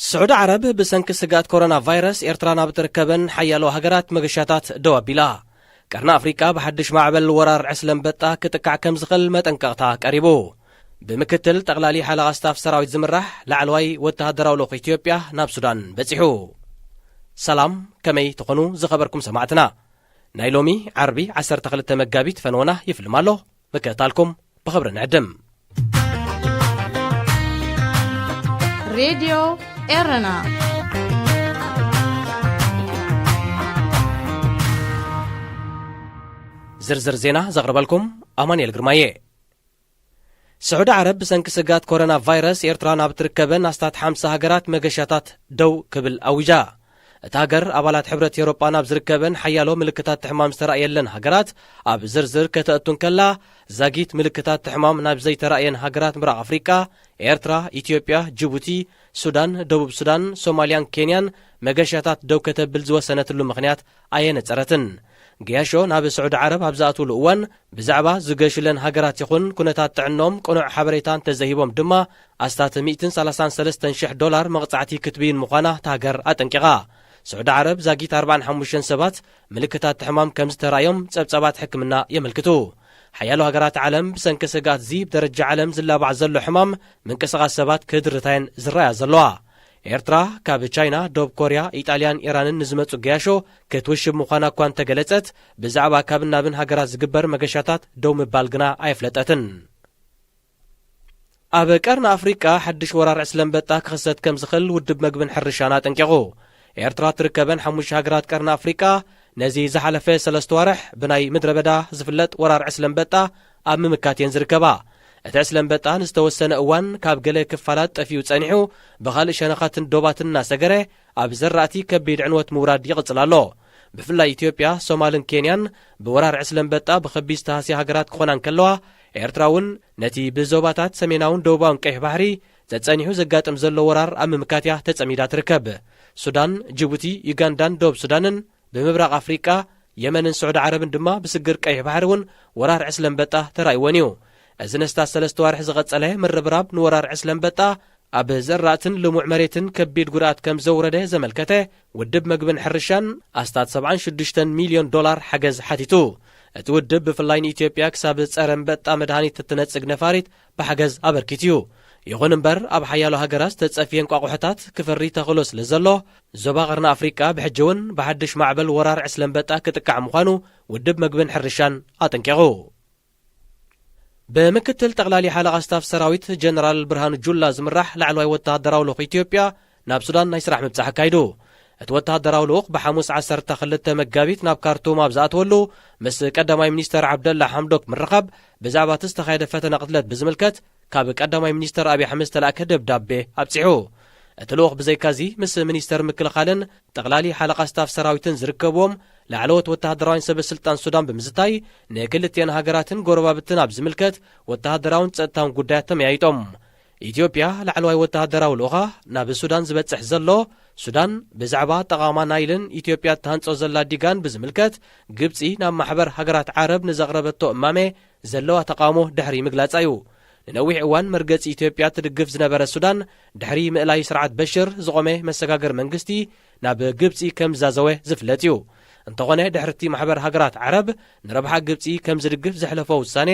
ስዑዲ ዓረብ ብሰንኪ ስግኣት ኮሮና ቫይረስ ኤርትራ ናብ እትርከበን ሓያሎ ሃገራት መገሻታት ደው ኣቢላ። ቀርኒ ኣፍሪቃ ብሓድሽ ማዕበል ወራር ዕስለ ኣንበጣ ክጥቃዕ ከም ዝኽእል መጠንቀቕታ ቀሪቡ። ብምክትል ጠቕላሊ ሓለቓ ስታፍ ሰራዊት ዝምራሕ ላዕለዋይ ወተሃደራዊ ልኡኽ ኢትዮጵያ ናብ ሱዳን በጺሑ። ሰላም፣ ከመይ ትኾኑ ዝኸበርኩም ሰማዕትና? ናይ ሎሚ ዓርቢ ዓሰርተ ክልተ መጋቢት ፈነወና ይፍልም ኣሎ። ምክትታልኩም ብኽብሪ ንዕድም። ሬድዮ ኤረና። ዝርዝር ዜና ዘቕርበልኩም ኣማኑኤል ግርማየ። ስዑዲ ዓረብ ብሰንኪ ስግኣት ኮሮና ቫይረስ ኤርትራ ናብ እትርከበን ኣስታት ሓምሳ ሃገራት መገሻታት ደው ክብል ኣዊጃ። እታ ሃገር ኣባላት ሕብረት ኤውሮጳ ናብ ዝርከበን ሓያሎ ምልክታት ሕማም ዝተራእየለን ሃገራት ኣብ ዝርዝር ከተእቱ እንከላ፣ ዛጊት ምልክታት ሕማም ናብ ዘይተራእየን ሃገራት ምብራቕ ኣፍሪቃ፣ ኤርትራ፣ ኢትዮጵያ፣ ጅቡቲ፣ ሱዳን፣ ደቡብ ሱዳን፣ ሶማልያን ኬንያን መገሻታት ደው ከተብል ዝወሰነትሉ ምኽንያት ኣየነጸረትን። ገያሾ ናብ ስዑዲ ዓረብ ኣብ ዝኣትውሉ እዋን፣ ብዛዕባ ዝገሹለን ሃገራት ይኹን ኩነታት ጥዕኖም ቅኑዕ ሓበሬታ እንተዘይሂቦም ድማ፣ ኣስታት ሚእትን ሰላሳን ሰለስተን ሽሕ ዶላር መቕጻዕቲ ክትብይን ምዃና እታ ሃገር ኣጠንቂቓ። ስዑዲ ዓረብ ዛጊት ኣርባዓን ሓሙሽተን ሰባት ምልክታት ሕማም ከም ዝተራእዮም ጸብጻባት ሕክምና የመልክቱ። ሓያሎ ሃገራት ዓለም ብሰንኪ ስግኣት እዚ ብደረጃ ዓለም ዝላባዕ ዘሎ ሕማም ምንቅስቓስ ሰባት ክድርታየን ዝረኣያ ዘለዋ። ኤርትራ ካብ ቻይና፣ ደቡብ ኮርያ፣ ኢጣልያን ኢራንን ንዝመጹ ገያሾ ክትውሽብ ምዃና እኳ እንተገለጸት፣ ብዛዕባ ካብን ናብን ሃገራት ዝግበር መገሻታት ደው ምባል ግና ኣየፍለጠትን። ኣብ ቀርኒ ኣፍሪቃ ሓድሽ ወራር ዕስለ ኣንበጣ ክኽሰት ከም ዝኽእል ውድብ መግብን ሕርሻን ኣጠንቂቑ። ኤርትራ ትርከበን ሓሙሽተ ሃገራት ቀርኒ ኣፍሪቃ ነዚ ዝሓለፈ ሰለስተ ዋርሕ ብናይ ምድረ በዳ ዝፍለጥ ወራር ዕስለ ኣንበጣ ኣብ ምምካት እየን ዝርከባ። እቲ ዕስለ ኣንበጣ ንዝተወሰነ እዋን ካብ ገለ ክፋላት ጠፊኡ ጸኒሑ፣ ብኻልእ ሸነኻትን ዶባትን እናሰገረ ኣብ ዘራእቲ ከቢድ ዕንወት ምውራድ ይቕጽል ኣሎ። ብፍላይ ኢትዮጵያ፣ ሶማልን ኬንያን ብወራር ዕስለ ኣንበጣ ብኸቢድ ዝተሃስያ ሃገራት ክኾና እንከለዋ፣ ኤርትራ እውን ነቲ ብዞባታት ሰሜናውን ደቡባውን ቀይሕ ባሕሪ ጸጸኒሑ ዘጋጥም ዘሎ ወራር ኣብ ምምካት እያ ተጸሚዳ ትርከብ። ሱዳን፣ ጅቡቲ፣ ዩጋንዳን ደቡብ ሱዳንን ብምብራቕ ኣፍሪቃ፣ የመንን ስዑዲ ዓረብን ድማ ብስግር ቀይሕ ባሕሪ እውን ወራር ዕስለ ኣንበጣ ተራእይወን እዩ። እዚ ነስታት ሰለስተ ዋርሒ ዝቐጸለ ምርብራብ ንወራር ዕስለ ኣንበጣ ኣብ ዘራእትን ልሙዕ መሬትን ከቢድ ጉድኣት ከም ዘውረደ ዘመልከተ ውድብ መግብን ሕርሻን ኣስታት ሰብዓን ሽዱሽተን ሚልዮን ዶላር ሓገዝ ሓቲቱ። እቲ ውድብ ብፍላይ ንኢትዮጵያ ክሳብ ጸረ ኣንበጣ መድሃኒት እትነጽግ ነፋሪት ብሓገዝ ኣበርኪቱ እዩ። ይኹን እምበር ኣብ ሓያሎ ሃገራት ዝተጸፍየ እንቋቑሖታት ክፈሪ ተኽእሎ ስለ ዘሎ፣ ዞባ ቀርኒ ኣፍሪቃ ብሕጂ እውን ብሓድሽ ማዕበል ወራር ዕስለ ኣንበጣ ክጥቃዕ ምዃኑ ውድብ መግብን ሕርሻን ኣጠንቂቑ። ብምክትል ጠቕላሊ ሓለቓ ስታፍ ሰራዊት ጀነራል ብርሃኑ ጁላ ዝምራሕ ላዕለዋይ ወተሃደራዊ ልኡኽ ኢትዮጵያ ናብ ሱዳን ናይ ስራሕ ምብጻሕ ኣካይዱ። እቲ ወተሃደራዊ ልኡኽ ብሓሙስ ዓሰርተ ክልተ መጋቢት ናብ ካርቱም ኣብ ዝኣተወሉ፣ ምስ ቀዳማይ ሚኒስተር ዓብደላ ሓምዶክ ምርኻብ፣ ብዛዕባ እቲ ዝተኻየደ ፈተነ ቅትለት ብዝምልከት ካብ ቀዳማይ ሚኒስተር ኣብይ ኣሕመድ ዝተላእከ ደብዳቤ ኣብጺሑ። እቲ ልኡኽ ብዘይካዚ ምስ ሚኒስተር ምክልኻልን ጠቕላሊ ሓለቓ ስታፍ ሰራዊትን ዝርከብዎም ላዕለዎት ወተሃደራውያን ሰበ ስልጣን ሱዳን ብምዝታይ፣ ንክልቲአን ሃገራትን ጎረባብትን ኣብ ዝምልከት ወተሃደራውን ጸጥታውን ጉዳያት ተመያይጦም። ኢትዮጵያ ላዕለዋይ ወተሃደራዊ ልኡኻ ናብ ሱዳን ዝበጽሕ ዘሎ፣ ሱዳን ብዛዕባ ጠቓማ ናይልን ኢትዮጵያ እትሃንጾ ዘላ ዲጋን ብዝምልከት፣ ግብጺ ናብ ማሕበር ሃገራት ዓረብ ንዘቕረበቶ እማመ ዘለዋ ተቓውሞ ድሕሪ ምግላጻ እዩ። ንነዊሕ እዋን መርገጺ ኢትዮጵያ ትድግፍ ዝነበረ ሱዳን፣ ድሕሪ ምእላይ ስርዓት በሽር ዝቖመ መሰጋገሪ መንግስቲ ናብ ግብጺ ከም ዝዛዘወ ዝፍለጥ እዩ። እንተኾነ፣ ድሕሪ እቲ ማሕበር ሃገራት ዓረብ ንረብሓ ግብጺ ከም ዝድግፍ ዘሕለፎ ውሳኔ፣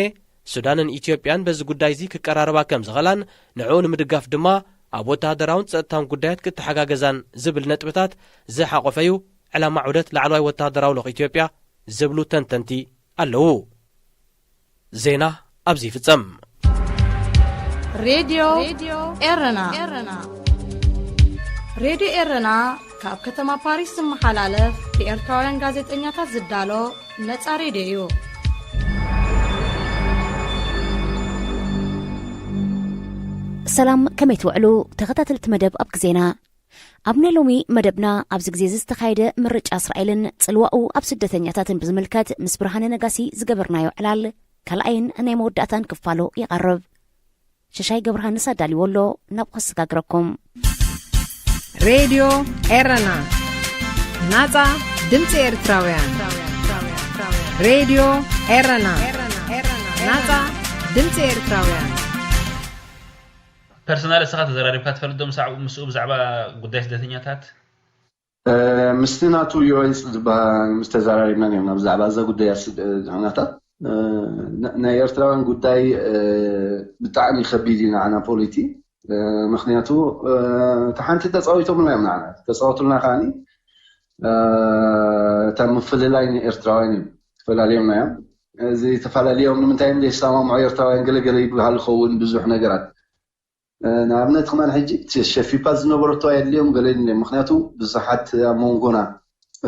ሱዳንን ኢትዮጵያን በዚ ጉዳይ እዚ ክቀራረባ ከም ዝኽእላን ንዕኡ ንምድጋፍ ድማ ኣብ ወተሃደራውን ጸጥታውን ጉዳያት ክተሓጋገዛን ዝብል ነጥብታት ዝሓቖፈ እዩ ዕላማ ዑደት ላዕለዋይ ወተሃደራዊ ልኡኽ ኢትዮጵያ ዝብሉ ተንተንቲ ኣለዉ። ዜና ኣብዚ ይፍጸም። ሬድዮ ኤረና። ሬድዮ ኤረና ካብ ከተማ ፓሪስ ዝመሓላለፍ ብኤርትራውያን ጋዜጠኛታት ዝዳሎ ነጻ ሬድዮ እዩ። ሰላም፣ ከመይ ትውዕሉ ተኸታተልቲ መደብ ኣብ ግዜና? ኣብ ናይ ሎሚ መደብና፣ ኣብዚ ግዜ እዚ ዝተኻየደ ምርጫ እስራኤልን ጽልዋኡ ኣብ ስደተኛታትን ብዝምልከት ምስ ብርሃነ ነጋሲ ዝገበርናዮ ዕላል ካልኣይን ናይ መወዳእታን ክፋሉ ይቐርብ። ሸሻይ ገብረሃንስ ኣዳልዎ ኣሎ፣ ናብኡ ከሰጋግረኩም። ሬድዮ ኤረና፣ ናጻ ድምጺ ኤርትራውያን። ሬድዮ ኤረና፣ ናጻ ድምጺ ኤርትራውያን። ፐርሰናል እስኻ ተዘራሪብካ ትፈልጥ ዶ ምስኡ ብዛዕባ ጉዳይ ስደተኛታት? ምስቲ ናቱ ዮይስ ዝበሃል ምስ ተዘራሪብና እዮም ናብ ብዛዕባ እዛ ጉዳይ ስደተኛታት። ናይ ኤርትራውያን ጉዳይ ብጣዕሚ ከቢድ እዩ ንዓና ፖሊቲ። ምክንያቱ እቲ ሓንቲ ተፃዊቶምና እዮም ንዓና ተፃወቱልና ከዓኒ እታ ምፍልላይ ንኤርትራውያን እዩ ተፈላለዮምና እዮም። እዚ ተፈላለዮም ንምንታይ እዮም ዘይሰማምዑ ኤርትራውያን ገለገለ ይበሃል ይኸውን ብዙሕ ነገራት። ንኣብነት ከማን ሕጂ ሸፊፓ ዝነበረቶ ኣየድልዮም ገለ የድልዮም ምክንያቱ ብዙሓት ኣብ መንጎና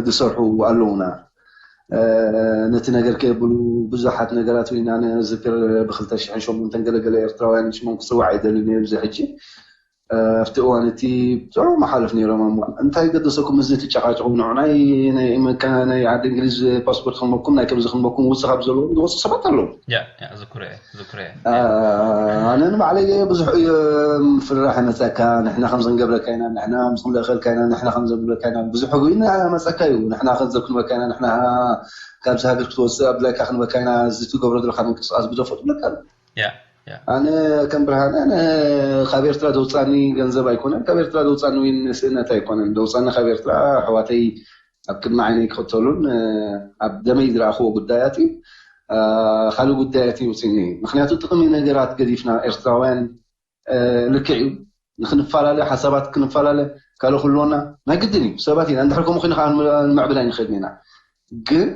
ዝሰርሑ ኣለውና። ነቲ ነገር ከየብሉ ብዙሓት ነገራት ኢና ንዝክር ብ2008 ገለገለ ኤርትራውያን ሽሞም ክፅዋዕ ኣይደልን እየ እዚ ሕጂ ኣብቲ እዋን እቲ ብጣዕሚ ሓለፍ ነይሮም እሞ እንታይ ገደሰኩም እዚ ትጨቃጨቁ ንዑ ናይ ናይ መካ ናይ ዓዲ እንግሊዝ ፓስፖርት ክንበኩም ናይ ከምዚ ክንበኩም ውፅእ ካብ ዘለዎም ዝወፁ ሰባት ኣለዉ ያ ያ ዝኩረ ዝኩረ ኣነ ንባዕለይ ብዙሕ እየ ምፍርራሕ መፀካ ንሕና ከምዚ ክንገብረካ ኢና ንሕና ምስ ክንልእኸልካ ኢና ንሕና ከምዚ ክንብለካ ኢና ብዙሕ ህጉ መፀካ እዩ ንሕና ከምዚ ክንበካ ኢና ንሕና ካብዚ ሃገር ክትወፅእ ኣብላይካ ክንበካ ኢና እዚ ትገብሮ ዘለካ ምንቅስቃስ ግደፎ ትብለካ ኣሎ ያ ያ ኣነ ከም ብርሃነ ኣነ ካብ ኤርትራ ደውፃኒ ገንዘብ ኣይኮነን ካብ ኤርትራ ደውፃኒ እውን ስእነት ኣይኮነን ደውፃኒ ካብ ኤርትራ ኣሕዋተይ ኣብ ቅድሚ ዓይነይ ክቕተሉን ኣብ ደመይ ዝረኣኽዎ ጉዳያት እዩ ካልእ ጉዳያት እዩ ውፅኒ ምክንያቱ ጥቕሚ ነገራት ገዲፍና ኤርትራውያን ልክዕ እዩ ንክንፈላለ ሓሳባት ክንፈላለ ካልእ ክህልወና ናይ ግድን እዩ ሰባት ኢና እንድሕር ከምኡ ኮይኑ ከዓ ንምዕብል ኣይንኽእልን ኢና ግን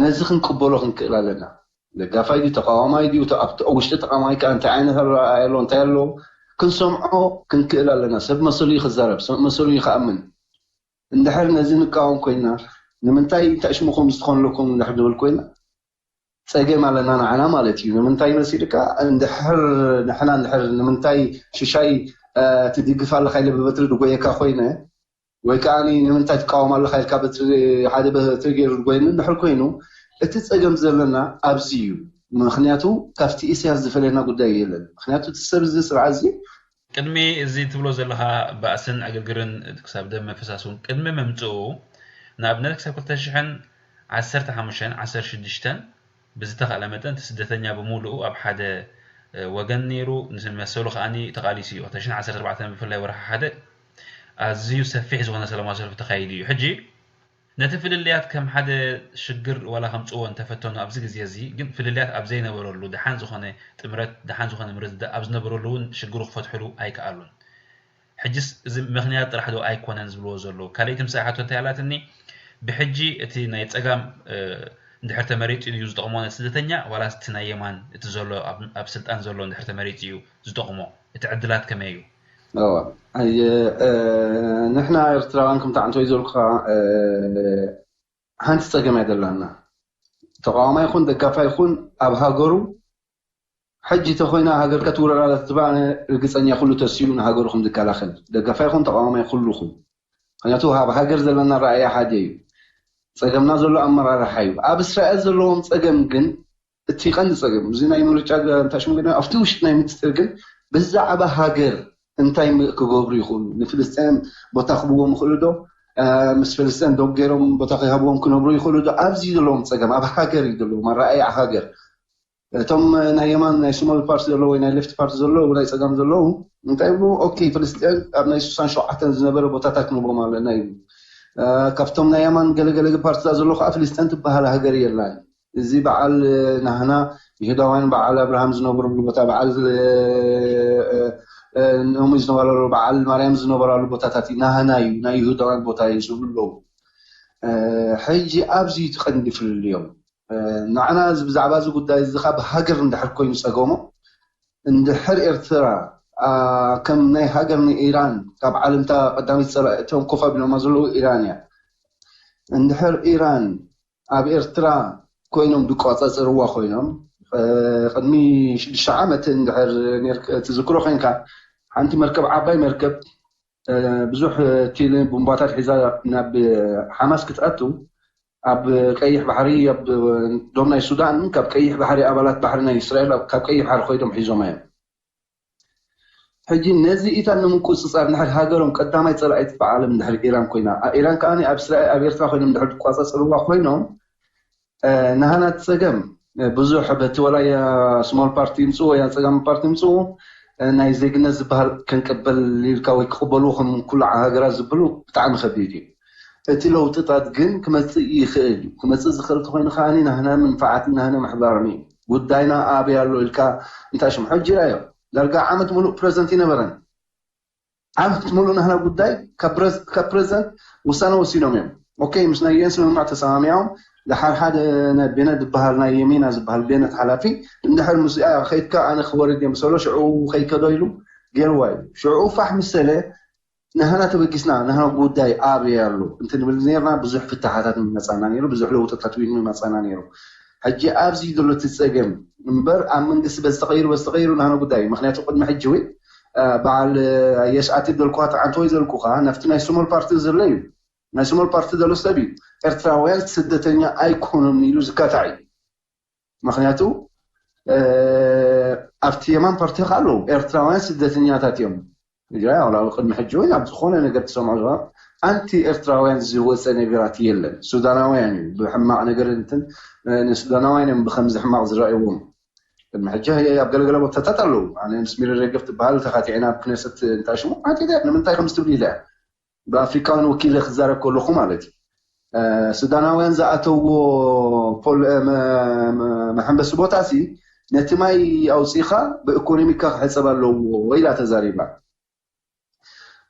ነዚ ክንቅበሎ ክንክእል ኣለና። ደጋፋይ ድዩ ተቃዋማይ ድዩ ኣብቲ ውሽጢ ተቃዋማይ ከዓ እንታይ ዓይነት ኣረኣእያ ኣሎ እንታይ ኣሎ ክንሰምዖ ክንክእል ኣለና። ሰብ መሰሉ እዩ ክዛረብ፣ ሰብ መሰሉ እዩ ክኣምን። እንድሕር ነዚ ንቃወም ኮይና ንምንታይ እንታይ ሽምኹም ዝትኾንለኩም እንድሕር ንብል ኮይና ፀገም ኣለና ንዓና ማለት እዩ። ንምንታይ መሲልካ እንድሕር ንሕና እንድሕር ንምንታይ ሽሻይ ትድግፍ ኣለካ ኢለ ብበትሪ ድጎየካ ኮይነ ወይ ከዓ ንምንታይ ትቃወም ኣለካ ኢልካ በትሪ ሓደ በትሪ ገይሩ ኮይኑ እንድሕር ኮይኑ እቲ ፀገም ዘለና ኣብዚ እዩ። ምክንያቱ ካብቲ ኢሳያስ ዝፈለየና ጉዳይ የለን። ምክንያቱ እቲ ሰብ እዚ ስርዓት እዚ ቅድሚ እዚ ትብሎ ዘለካ ባእስን ዕግርግርን ክሳብ ደም ምፍሳስ እውን ቅድሚ ምምፅኡ ንኣብነት ክሳብ ክልተ ሽሕን ዓሰርተ ሓሙሽተን ዓሰርተ ሽዱሽተን ብዝተኻእለ መጠን እቲ ስደተኛ ብምሉኡ ኣብ ሓደ ወገን ነይሩ መሰሉ ከዓኒ ተቓሊሱ እዩ። ክልተ ሽሕን ዓሰርተ ኣርባዕተን ብፍላይ ወርሒ ሓደ ኣዝዩ ሰፊሕ ዝኾነ ሰላማዊ ሰልፊ ተኻይዱ እዩ። ሕጂ ነቲ ፍልልያት ከም ሓደ ሽግር ዋላ ከምፅዎ እንተፈተኑ ኣብዚ ግዜ እዚ ግን ፍልልያት ኣብ ዘይነበረሉ ደሓን ዝኾነ ጥምረት ደሓን ዝኾነ ምርድዳእ ኣብ ዝነበረሉ እውን ሽግሩ ክፈትሕሉ ኣይከኣሉን። ሕጅስ እዚ ምኽንያት ጥራሕ ዶ ኣይኮነን ዝብልዎ ዘለዉ? ካልኣይቲ ምሳይ ሓቶ እንታይ ኣላትኒ፣ ብሕጂ እቲ ናይ ጸጋም እንድሕር ተመሪጹ ድዩ ዝጠቕሞ ነቲ ስደተኛ ዋላስ እቲ ናይ የማን እቲ ዘሎ ኣብ ስልጣን ዘሎ እንድሕር ተመሪጹ እዩ ዝጠቕሞ? እቲ ዕድላት ከመይ እዩ? ንሕና ኤርትራውያን ከምቲ ዓንተወይ ዘልኩኻ ሓንቲ ጸገም እያ ደላና። ተቃዋማይ ይኹን ደጋፋይ ይኹን ኣብ ሃገሩ ሕጂ ተኮይና ሃገር ከትውረር ኣላ ትትባዕ ርግፀኛ ኩሉ ተሲኡ ንሃገሩ ከም ዝከላኸል ደጋፋይ ይኹን ተቃዋማይ ኩሉ ይኹን ምክንያቱ ኣብ ሃገር ዘለና ረኣያ ሓደ እዩ። ፀገምና ዘሎ ኣመራርሓ እዩ። ኣብ እስራኤል ዘለዎም ፀገም ግን እቲ ቀንዲ ፀገም እዚ ናይ ምርጫ እንታይ ሽሙ ገና ኣብቲ ውሽጢ ናይ ሚኒስትር ግን ብዛዕባ ሃገር እንታይ ክገብሩ ይኽእሉ ንፍልስጤም ቦታ ክህብዎም ይኽእሉ ዶ ምስ ፍልስጤም ዶብ ገይሮም ቦታ ክሃብዎም ክነብሩ ይኽእሉ ዶ ኣብዚ ዘለዎም ፀገም ኣብ ሃገር እዩ ዘለዎም ኣረኣያ ሃገር እቶም ናይ የማን ናይ ሶማል ፓርቲ ዘለዉ ወይ ናይ ሌፍት ፓርቲ ዘለዉ ናይ ፀጋም ዘለዉ እንታይ ይብሉ ኦኬ ፍልስጤም ኣብ ናይ ስሳን ሸውዓተን ዝነበረ ቦታታት ክንቦም ኣለና ይብሉ ካብቶም ናይ የማን ገለገለ ፓርቲታት ዘሎ ከዓ ፍልስጤም ትበሃል ሃገር የላን እዚ በዓል ናህና ይሁዳውያን በዓል ኣብርሃም ዝነበረሉ ቦታ በዓል ኖሚ ዝነበረሉ በዓል ማርያም ዝነበራሉ ቦታታት ናህና እዩ ናይ ይሁዳውያን ቦታ እዩ ዝብሉ ኣለዉ ሕጂ ኣብዚ ትቐንዲ ፍልልዮም ንዓና እዚ ብዛዕባ እዚ ጉዳይ እዚ ካብ ሃገር እንድሕር ኮይኑ ፀገሞ እንድሕር ኤርትራ ከም ናይ ሃገር ንኢራን ካብ ዓለምታ ቀዳሚት ፀላኢ እቶም ኮፍ ኣቢሎማ ዘለዉ ኢራን እያ እንድሕር ኢራን ኣብ ኤርትራ ኮይኖም ዝቆፃፀርዋ ኮይኖም ቅድሚ ሽዱሽተ ዓመት እንድሕር ትዝክሮ ኮይንካ ሓንቲ መርከብ ዓባይ መርከብ ብዙሕ ቲል ቡምባታት ሒዛ ናብ ሓማስ ክትኣቱ ኣብ ቀይሕ ባሕሪ ኣብ ዶም ናይ ሱዳን ካብ ቀይሕ ባሕሪ ኣባላት ባሕሪ ናይ እስራኤል ካብ ቀይሕ ባሕሪ ኮይዶም ሒዞም እዮም ሕጂ ነዚ ኢታ ንምቁፅፃር ንሕር ሃገሮም ቀዳማይ ፀላኢት በዓለም ንሕር ኢራን ኮይና ኢራን ከዓ ኣብ እስራኤል ኣብ ኤርትራ ኮይኖም ድሕር ዝቋፃፀርዋ ኮይኖም ናህና እቲ ፀገም ብዙሕ በቲ ወላ ያ ስሞል ፓርቲ ይምፅኡ ወይ ያ ፀጋም ፓርቲ ይምፅኡ ናይ ዜግነት ዝበሃል ክንቅበል ኢልካ ወይ ክቕበልዎ ከም ኩሉ ሃገራት ዝብሉ ብጣዕሚ ከቢድ እዩ። እቲ ለውጥታት ግን ክመፅእ ይኽእል እዩ። ክመፅእ ዝኽእል እንተኮይኑ ከዓኒ ናህና መንፋዓት ናህና ምሕባርኒ እዩ። ጉዳይና ኣበይ ኣሎ ኢልካ እንታይ ሽም ሕጂ ራዮ ዳርጋ ዓመት ሙሉእ ፕሬዝደንት ይነበረን ዓመት ሙሉእ ናህና ጉዳይ ካብ ፕሬዝደንት ውሳነ ወሲኖም እዮም። ኦኬ ምስ ናይ ዩኤን ስምምዕ ተሰማሚዖም ድሓር ሓደ ናይ ቤነት ዝበሃል ናይ የሚና ዝበሃል ቤነት ሓላፊ እንድሕር ምስኣ ከይድካ ኣነ ክወርድ እዮም ሰሎ ሽዑ ከይከዶ ኢሉ ገይርዋ እዩ። ሽዑ ፋሕ ምሰለ ናህና ተበጊስና ናህና ጉዳይ ኣበይ ኣሎ እንትንብል ነርና ብዙሕ ፍታሓታት መፃና ነይሩ፣ ብዙሕ ለውጥታት እውን መፃና ነይሩ። ሕጂ ኣብዚ ዘሎ እቲ ፀገም እምበር ኣብ መንግስቲ በዚ ተቐይሩ በዚ ተቐይሩ ናህና ጉዳይ እዩ። ምክንያቱ ቅድሚ ሕጂ እውን በዓል የሽኣቲ ደልኩካ ተዓንቶ ወይ ዘልኩካ ናብቲ ናይ ሶማል ፓርቲ ዘሎ እዩ። ናይ ሶማል ፓርቲ ዘሎ ሰብ እዩ ኤርትራውያን ስደተኛ ኣይኮኑን ኢሉ ዝካታዕ እዩ። ምክንያቱ ኣብቲ የማን ፓርቲ ከ ኣለዉ ኤርትራውያን ስደተኛታት እዮም። ያ ቅድሚ ሕጂ ወይ ኣብ ዝኾነ ነገር ትሰምዖ ዝባ ኣንቲ ኤርትራውያን ዝወፀ ነገራት የለን። ሱዳናውያን እዩ ብሕማቕ ነገር እንትን ንሱዳናውያን እዮም ብከምዚ ሕማቕ ዝረእዎም። ቅድሚ ሕጂ ኣብ ገለገለ ቦታታት ኣለዉ። ኣነ ምስ ሚሪ ደገፍ ትበሃል ተኻቲዕና ኣብ ክነሰት እንታይ ሽሙ ሓቲተ ንምንታይ ከም ዝትብል ኢለ ብኣፍሪካውያን ወኪለ ክዛረብ ከለኹ ማለት እዩ። ሱዳናውያን ዝኣተውዎ መሐንበሲ ቦታ ሲ ነቲ ማይ ኣውፂኻ ብኢኮኖሚካ ክሕፀብ ኣለዎ ኢላ ተዛሪባ።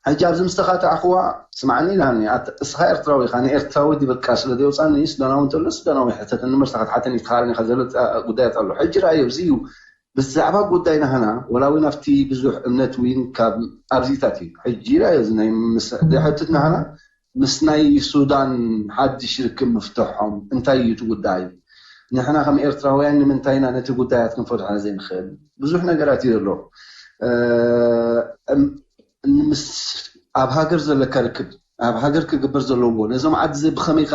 ሕጂ ኣብዚ ምስ ተኻታዕኽዋ ስማዕኒ ኢላኒ፣ እስኻ ኤርትራዊ ኢኻ፣ ንኤርትራዊ ድበቃ ስለ ዘውፃኒ ሱዳናዊ እንተሎ ሱዳናዊ ሕተተኒ እምበር ተኸትሓተኒ ትኻረኒ ካብ ዘሎ ጉዳያት ኣሎ። ሕጂ ረኣዮ፣ እዚ እዩ ብዛዕባ ጉዳይ ናህና ወላ እውን ኣብቲ ብዙሕ እምነት እውን ካብ ኣብዚታት እዩ። ሕጂ ረኣዮ፣ እዚ ናይ ምስ ድሕትት ናህና ምስ ናይ ሱዳን ሓድሽ ርክብ ምፍትሖም እንታይ እዩ እቲ ጉዳይ? ንሕና ከም ኤርትራውያን ንምንታይ ኢና ነቲ ጉዳያት ክንፈትሖ ዘይንኽእል? ብዙሕ ነገራት እዩ ዘሎ። ኣብ ሃገር ዘለካ ርክብ ኣብ ሃገር ክግበር ዘለዎ ነዞም ዓዲ ብኸመይካ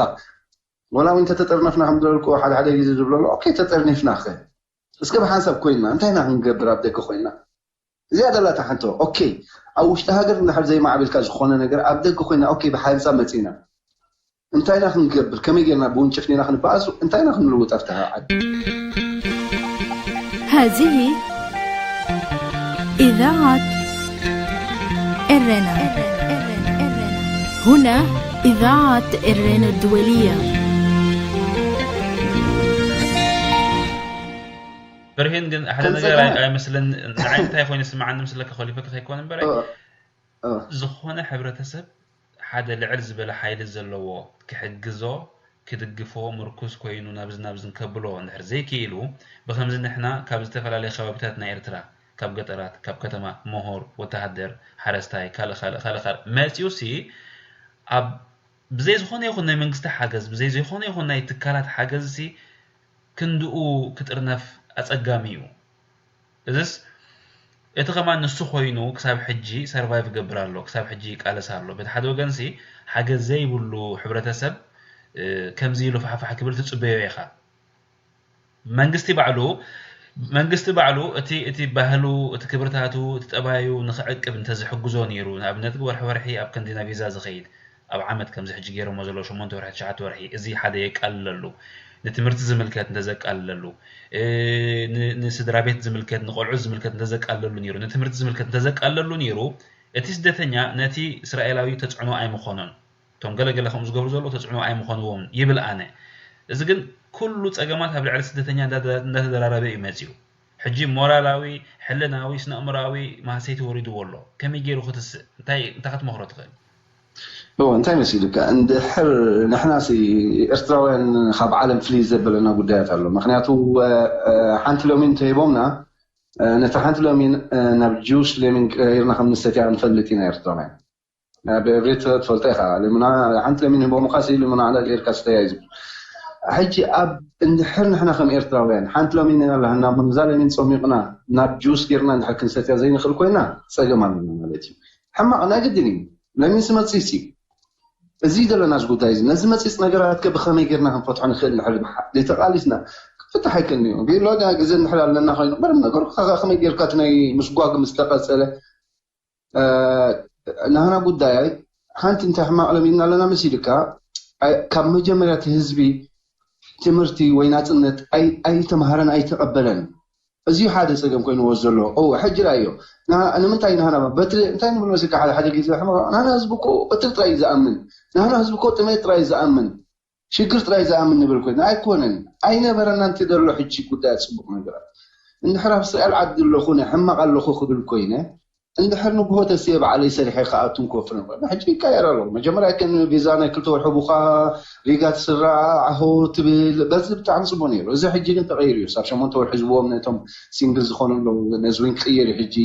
ወላ እውን እንተተጠርነፍና ከም ዝበልኩ ሓደ ሓደ ግዜ ዝብሎ ኣሎ ኦኬ ተጠርኒፍና ከ እስከ ብሓንሳብ ኮይንና እንታይ ኢና ክንገብር ኣብ ደገ ኮይንና እዚኣ ደላታ ሓንቶ ኦኬ ኣብ ውሽጢ ሃገር እንድሕር ዘይማዕብልካ ዝኾነ ነገር ኣብ ደገ ኮይና ኦኬ ብሓንሳብ መፂና እንታይ ኢና ክንገብር ከመይ ጌርና ብውንጭፍ ኔና ክንበኣሱ እንታይ ኢና ክንልውጥ ኣብቲ ዓዲ هذه إذاعة إرنا هنا إذاعة إرنا الدولية ብርሂን ግን ሓደ ነገር ኣይመስለን ንዓይ እንታይ ኮይኑ ስምዓኒ ምስለካ ኮሊፈካ ከይኮነ እምበር ዝኾነ ሕብረተሰብ ሓደ ልዕል ዝበለ ሓይሊ ዘለዎ ክሕግዞ ክድግፎ ምርኩስ ኮይኑ ናብዚ ናብዚ ከብሎ እንድሕር ዘይክኢሉ ብከምዚ ንሕና ካብ ዝተፈላለየ ከባቢታት ናይ ኤርትራ ካብ ገጠራት ካብ ከተማ ምሁር ወተሃደር ሓረስታይ ካልእ ካልእ ካልእ ካልእ መፂኡ ሲ ኣብ ብዘይ ዝኾነ ይኹን ናይ መንግስቲ ሓገዝ ብዘይ ዝኾነ ይኹን ናይ ትካላት ሓገዝ ሲ ክንድኡ ክጥርነፍ ኣፀጋሚ እዩ እዝስ እቲ ከማን ንሱ ኮይኑ ክሳብ ሕጂ survive ይገብር ኣሎ ክሳብ ሕጂ ይቃለስ ኣሎ በቲ ሓደ ወገን ሲ ሓገዝ ዘይብሉ ሕብረተሰብ ከምዚ ኢሉ ፋሕፋሕ ክብል ትፅበዮ ኢኻ መንግስቲ ባዕሉ መንግስቲ ባዕሉ እቲ እቲ ባህሉ እቲ ክብርታቱ እቲ ጠባዩ ንክዕቅብ እንተዝሕግዞ ነይሩ ንኣብነት ወርሒ ወርሒ ኣብ ከንዲ ናብ ቪዛ ዝኸይድ ኣብ ዓመት ከምዚ ሕጂ ገይሮሞ ዘለዉ ሸሞንተ ወርሒ ትሽዓተ ወርሒ እዚ ሓደ የቃልለሉ ንትምህርቲ ዝምልከት እንተዘቃልለሉ ንስድራ ቤት ዝምልከት ንቆልዑ ዝምልከት እንተዘቃልለሉ ነይሩ ንትምህርቲ ዝምልከት እንተዘቃልለሉ ነይሩ እቲ ስደተኛ ነቲ እስራኤላዊ ተፅዕኖ ኣይምኾኖን እቶም ገለገለ ከምኡ ዝገብሩ ዘለዉ ተፅዕኖ ኣይምኾንዎም ይብል ኣነ እዚ ግን ኩሉ ፀገማት ኣብ ልዕሊ ስደተኛ እንዳተደራረበ እዩ መፅዩ ሕጂ ሞራላዊ ሕልናዊ ስነእምራዊ ማህሰይቲ ወሪድዎ ኣሎ ከመይ ገይሩ ክትስእ እንታይ እንታይ ክትመኽሮ ትኽእል እዎ እንታይ መሲሉካ እንድሕር ንሕናሲ ኤርትራውያን ካብ ዓለም ፍልይ ዘበለና ጉዳያት ኣሎ ምክንያቱ ሓንቲ ሎሚን እንተሂቦምና ነቲ ሓንቲ ሎሚን ናብ ጁስ ሌሚን ቀይርና ከም ንሰትያ ንፈልጥ ኢና ኤርትራውያን ብዕብሪት ትፈልጦ ኢኻ ሌሙና ሓንቲ ለሚን ህቦምኻ ሲ ሌሙና ዕለል ጌርካ ስተያ እዩ ዝብል ሕጂ ኣብ እንድሕር ንሕና ከም ኤርትራውያን ሓንቲ ለሚን ኢና ኣለና እዛ ለሚን ጸሚቕና ናብ ጁስ ጌርና እንድሕር ክንሰትያ ዘይንኽእል ኮይና ጸገም ኣለና ማለት እዩ ሕማቕ ናይ ግድን እዩ ለሚን ስመጽእ ሲ እዚ ዘለናስ ጉዳይ እዚ ነዚ መጺጽ ነገራት ከ ብኸመይ ጌርና ክንፈትሖ ንኽእል ንሕር ዘይተቓሊስና ክፍታሕ ኣይክእልን እዩ ቢሎዳ ግዜ እንድሕር ኣለና ኮይኑ ምንም ነገሩ ከመይ ጌርካ እቲ ናይ ምስጓግ ምስ ተቐጸለ ናህና ጉዳያይ ሓንቲ እንታይ ሕማቕ ለሚና ኣለና መሲልካ ካብ መጀመርያ እቲ ህዝቢ ትምህርቲ ወይ ናፅነት ኣይተምሃረን ኣይተቐበለን እዚ ሓደ ፀገም ኮይንዎ ዘሎ። ኦ ሕጂ ራዮ ንምንታይ ናህና በትሪ እንታይ ንብል መስልካ? ሓደ ሓደ ግዜ ሕመ ናህና ህዝቢ እኮ በትሪ ጥራይ እዩ ዝኣምን። ናህና ህዝቢ እኮ ጥሜት ጥራይ እዩ ዝኣምን፣ ሽግር ጥራይ ዝኣምን ንብል ኮይና ኣይኮነን። ኣይነበረና እንተ ዘሎ ሕጂ ጉዳይ ፅቡቅ ነገራት እንድሕር ኣብ እስራኤል ዓዲ ኣለኹ ናይ ሕማቅ ኣለኹ ክብል ኮይነ እንድሕር ንግሆ ተስየ ባዕለይ ሰሪሐ ክኣቱን ክወፍርን ኮይነ ሕጂ ይቀየር ኣለኹ። መጀመርያ ከም ቪዛ ናይ ክልተ ወርሒ ቡኻ ሪጋ ትስራዕ ኣሆ ትብል በዚ ብጣዕሚ ፅቡቅ ነይሩ። እዚ ሕጂ ግን ተቀይሩ እዩ። ሳብ ሸሞንተ ወርሒ ዝብዎም ነቶም ሲንግል ዝኾኑ ኣለዉ ነዚ እውን ክቅየር እዩ። ሕጂ